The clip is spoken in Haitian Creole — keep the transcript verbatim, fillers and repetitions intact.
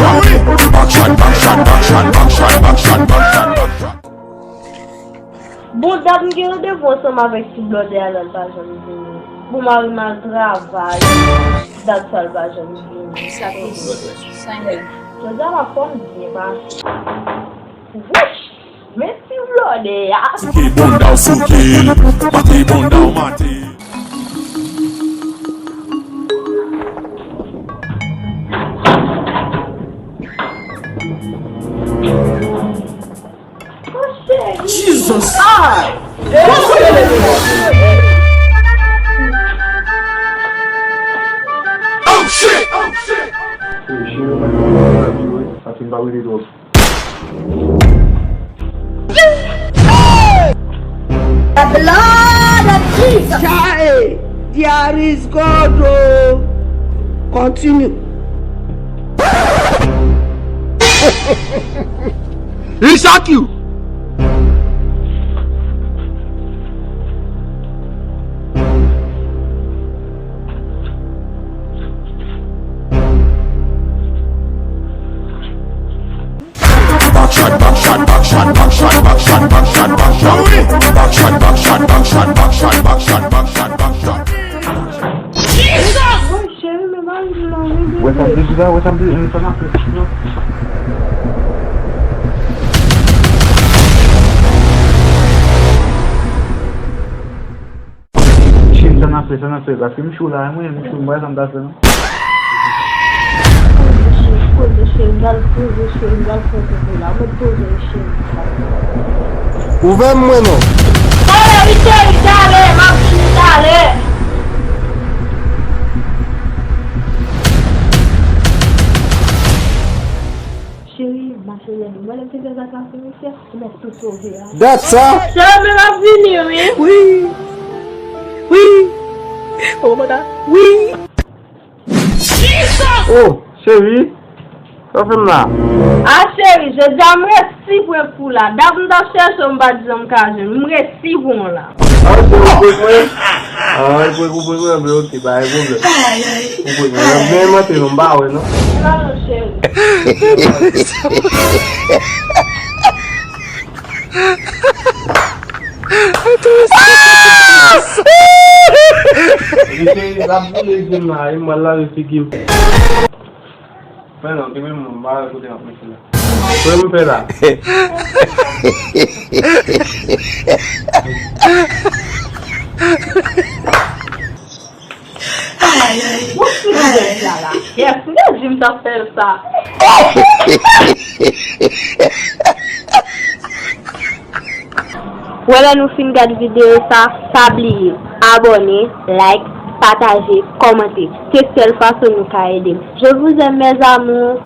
Backshot, backshot, backshot, backshot, backshot, backshot, backshot. Bon, dat m gen randevou ansanm avèk ti blòdè a la, l pa janm vini. Bon, mari m al travay, dat sa l pa janm vini. Sa tris. Sa gen. Jodi a m ap fè m byen pase. Wouch! Men ti blòdè a. Souke bonda w souke l, mate bonda w mate. Jesus! Ah! Oh shit! Oh shit! Cheri, mwen pa rele twòp. The blood of Jesus. Chai, there is God, oh. Continue. He shock you. Backshot, backshot, backshot, backshot, backshot, backshot, backshot. Backshot, backshot, backshot, backshot, backshot, backshot, backshot. Wè sa m te di la, wè sa m te di, sa n ap fè. Cheri, sa n ap fè, sa n ap fè, paske m cho la, mwen, m cho, m wè sa m ta fè, non. Poze, cheri, poze, cheri, m pral poze, cheri, m pral fè koukou la, mwen poze, cheri. Ouvè m mwen non. Talè wi, cheri, talè, m ap vini talè. Cheri, mache lè nou. Mwen, lè m te fè zak la sou misye, ou mèt tou sove a. Dat sa? Cheri, men m ap vini, wi. Wi. Wi. Kòman ta? Wi. Oh, cheri. Sa w fè m la? A, cheri, jodi a m resi pran kou la. Dat m t ap chèche w, m pa t janm ka jwenn. M resi pran w la. Ah, cheri, ou pran mwen? Ah, ou pran, ou pran mwen, men ok, pa gen pwoblèm. Ou pran mwen. Men mwen te non, m pa wè non. Non, non, cheri. Li te, l ap boule je m la, e m wè l lave figi m. Fè non, kenbe m, m pa wè kote m ap mete la. Kote m fè la? Ay, ay, ay. Kèt, m te di m t ap fè l sa. Wè lè nou fin gad videyo sa, pa bliye abòne, like, pataje, kòmante. Se sèl fason nou ka ede m. Je vous aime, mes amours.